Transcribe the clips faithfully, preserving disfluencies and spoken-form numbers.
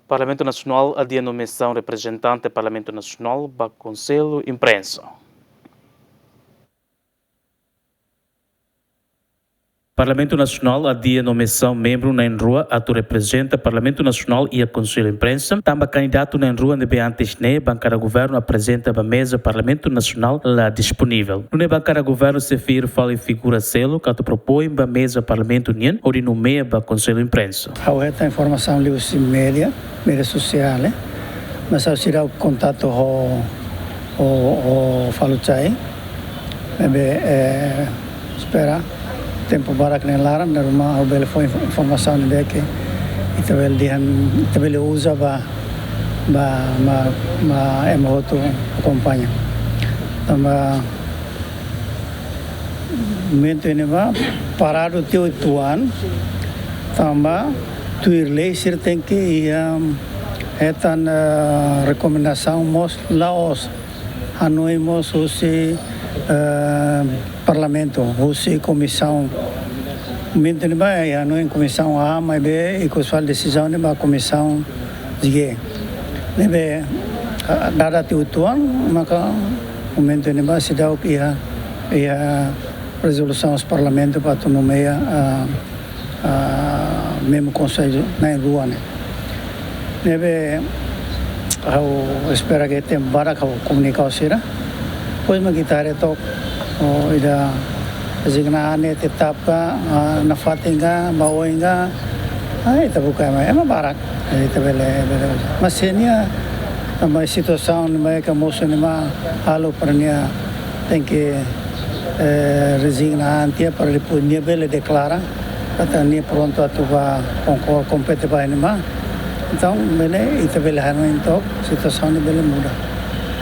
Parlamentu Nasionál adia nomeasaun reprezentante Parlamentu Nasionál ba Konsellu Imprensa. Parlamentu Nasionál adia nomeasaun membru na'in-rua atu reprezenta Parlamentu Nasionál iha Konsellu Imprensa, tanba kandidatu na'in-rua ne'ebé antes ne'e bankada governu aprezenta ba meza Parlamentu Nasionál la disponivel. Nune'e bankada governu sei fila fali figura seluk atu propoin ba meza Parlamentu nian hodi nomeia ba Konsellu Imprensa. Ha'u hetan informasaun liuhusi média, média sosiál, eh. Mas ha'u seidauk kontatu ho, ho, ho Fallucai. Ne'ebé, eh, espera tempu barak nia laran, dala ruma ha'u bele fó inf-, informasaun ne'ebé ke ita bele dehan, ita bele uza ba, ba, ba, ba ema hotu akompaña. Tanba momentu ne'ebá paradu tiha uitoan, tanba tuir lei sira tenke iha hetan, eh, rekomendasaun mós la'ós, hanoin mós husi, eh, Parlamentu, husi komisaun. Momentu ne'ebá hanoin komisaun A, maibé ikus fali desizaun ne'e ba komisaun G. Ne'ebé, ah, dada tiha uitoan, maka momentu ne'ebá seidauk iha, iha rezolusaun husi Parlamentu para atu nomeia, ah, ah, membru Konsellu na'in-rua ne'e. Ne'ebé ha'u espera ke tempu barak ha'u komunika ho sira. Depois mak ita haree took, oh, ida rezigna an ne'e tetap ka, ah, nafatin ka, ba oin ka, ah, ita buka ema, ema barak. Ita bele, bele. Mas se nia, tanba situasaun ne'ebé ke mosu ne'ebá halo para nia tenke, eh, rezigna an tiha para depois nia bele deklara katak nia prontu atu ba konkor-, kompete ba ne'ebá. Entaun, bele, ita bele hanoin took, situasaun ne'e bele muda.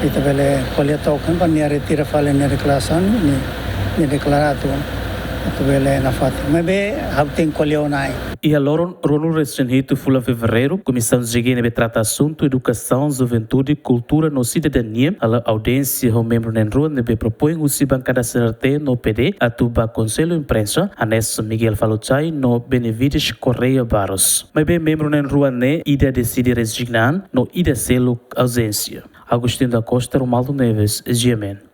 Ita bele ko'alia took, kan, para nia retira fali nia deklarasaun, nia, nia deklara atu, atu bele nafatin. Maibé, ha'u tenke ko'alia ona. Iha loron ruanulu-resin-hitu fulan Fevereiru, Komisaun G ne'ebé trata asuntu edukasaun, juventude, kultura no sidadania, hala'o audiénsia ho membru na'in-rua ne'ebé propoin husi bankada C N R T no P D atu ba Konsellu Imprensa, hanesan Miguel Fallucai no Benevides Correia Barros. Maibé membru na'in-rua ne'e ida deside rezigna an no ida seluk auziénsia. Agostinho da Costa, Romualdo Neves, G M N.